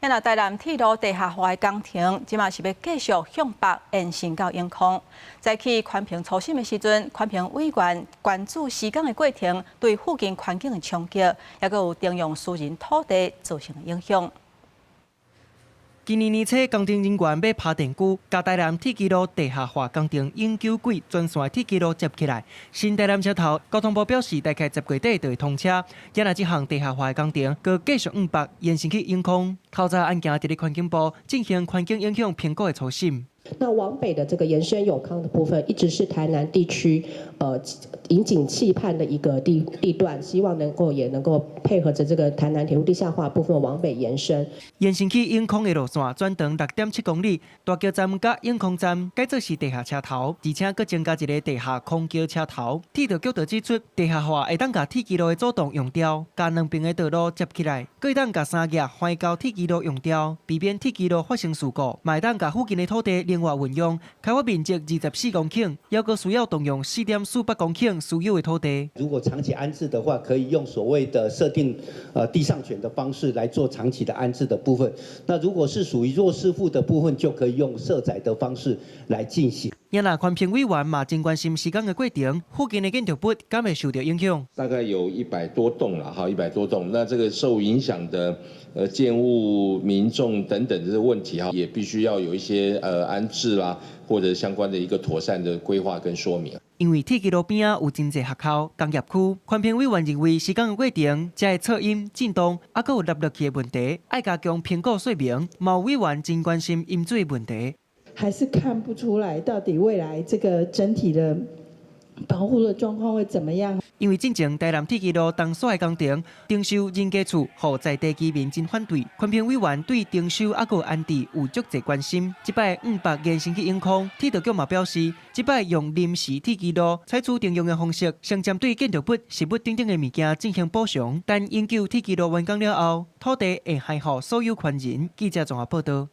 若台南鐵路地下化的工程，這馬是欲繼續向北延伸到永康。早起環評初審的時陣，環評委員關注施工的過程對附近環境的衝擊，抑閣有徵用私人土地造成的影響。今年年初，工程人員欲拋電鋸，共台南鐵支路地下化工程永久軌全線鐵支路接起來。新台南車頭，交通部表示，大概10月底就會通車。若這項地下化的工程，閣繼續往北延伸去永康。透早案件佇咧環境部進行環境影響評估的初審。那往北的這個延伸永康的部分，一直是台南地區引頸期盼的一個地段，希望能夠也能夠配合着這個台南鐵路地下化部分往北延伸。延伸去永康的路線全長6.7公里，大橋站佮永康站改做是地下車頭，而且閣增加一个地下空橋車頭。鐵道局就指出，地下化會當共鐵支路的走廊用掉，共兩邊的道路接起來，閣會當共三額橫交鐵支路用掉，避免鐵支路發生事故，嘛會當共附近的土地另外運用，開發面積24公頃，猶閣需要動用4.48公頃私有的土地。如果長期安置的話，可以用所謂的設定地上權的方式來做長期的安置的部分。那如果是屬於弱勢戶的部分，就可以用社宅的方式來進行。若環評委員嘛真關心施工的過程，附近的建築物敢會受著影響？大概有100多棟啦，哈，一百多棟。那這個受影響的建物、民眾等等這些問題哈，也必須要有一些安置啦，或者相關的一個妥善的規劃跟說明。因為鐵支路邊仔有真濟學校、工業區，環評委員認為施工的過程才會噪音、震動，猶閣有凹落去的問題，愛加強評估說明。嘛有委員真關心飲水問題。還是看不出來到底未來這個整體的保護的狀況會怎麼樣？因為進前台南鐵支路東線的工程徵收人家厝，予在地居民真反對。環評委員對徵收猶閣安置有足濟關心。這擺往北延伸去永康，鐵道局嘛表示，這擺用臨時鐵支路採取徵用的方式，先針對建築物、食物等等的物件進行補償。等永久鐵支路完工了後，土地會還予所有權人。記者綜合報導。